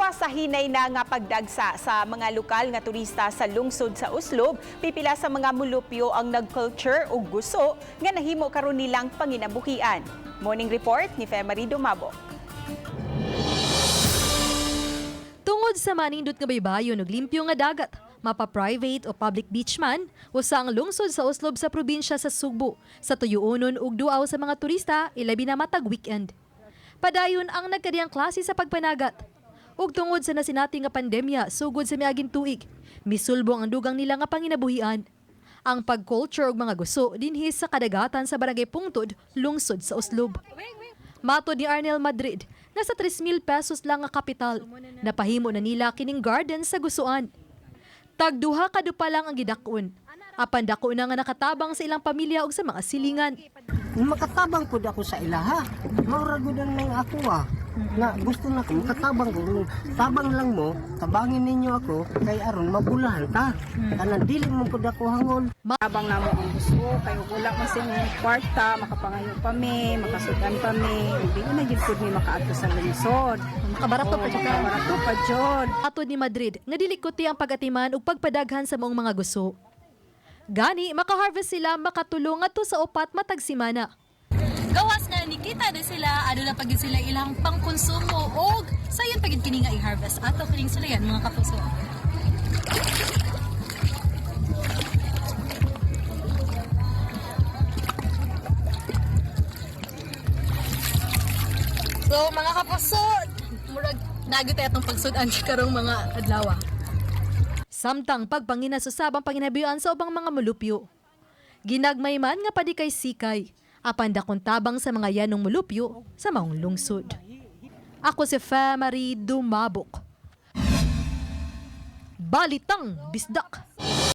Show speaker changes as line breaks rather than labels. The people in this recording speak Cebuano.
Sa hinay na nga pagdagsa sa mga lokal nga turista sa lungsod sa Oslob, pipila sa mga mulupyo ang nagculture ug guso nga nahimo karon nilang panginabuhian. Morning report ni Femary Dumabo.
Tungod sa manindot nga baybayon ug limpyo nga dagat, mapa-private o public beach man, usa ang lungsod sa Oslob sa probinsya sa Sugbo, sa tuyuonon ug duaw sa mga turista ilabi na matag weekend. Padayon ang nagkadiyang klase sa pagpanagat. Ug tungod sa nasinati nga pandemya sugod sa miaging tuig, misulbong ang dugang nila nga panginabuhian. Ang pag-culture ug mga guso dinhi sa kadagatan sa Barangay Pungtod, lungsod sa Oslob. Matod ni Arnel Madrid, nasa 3,000 pesos lang ang kapital. Napahimo na nila kining garden sa gusuan. Tagduha ka pa lang ang gidakon. Apan dako na nga nakatabang sa ilang pamilya ug sa mga silingan.
Makatabang pud ako sa ilaha. Maura gud ang nang ako ah. Na gusto na ko makatabang ko. Tabang lang mo, tabangin ninyo ako kay aron mabulahan ta. Kanang dili mo pud ako hangol.
Habang namo ang gusto, kay ug wala man sa inyong kwarta, makapangayo pa mi, makasudan pa mi, ug di na jud pud mi makaadto sa lungsod.
Makabarato pa jud ka.
Makabarato pa jud.
Atod ni Madrid nga dili kuti ang pagatiman ug pagpadaghan sa maong mga guso. Gani makaharvest sila makatulong ngadto sa upat matag semana.
Gawas na nikita na sila, ano na pagid sila ilang pangkonsumo og sayon pagid kini nga i-harvest ato kining sulayan, mga kapuso. So mga kapuso, murag nagi tayo atong pagsud-an karong mga adlaw.
Samtang pagpanginas usab ang panginabuhian sa ubang mga mulupyo. Ginagmay man nga padi kay sikay, apan dakong tabang sa mga yanong mulupyo sa maong lungsod. Ako si Fe Marie Dumabok. Balitang Bisdak.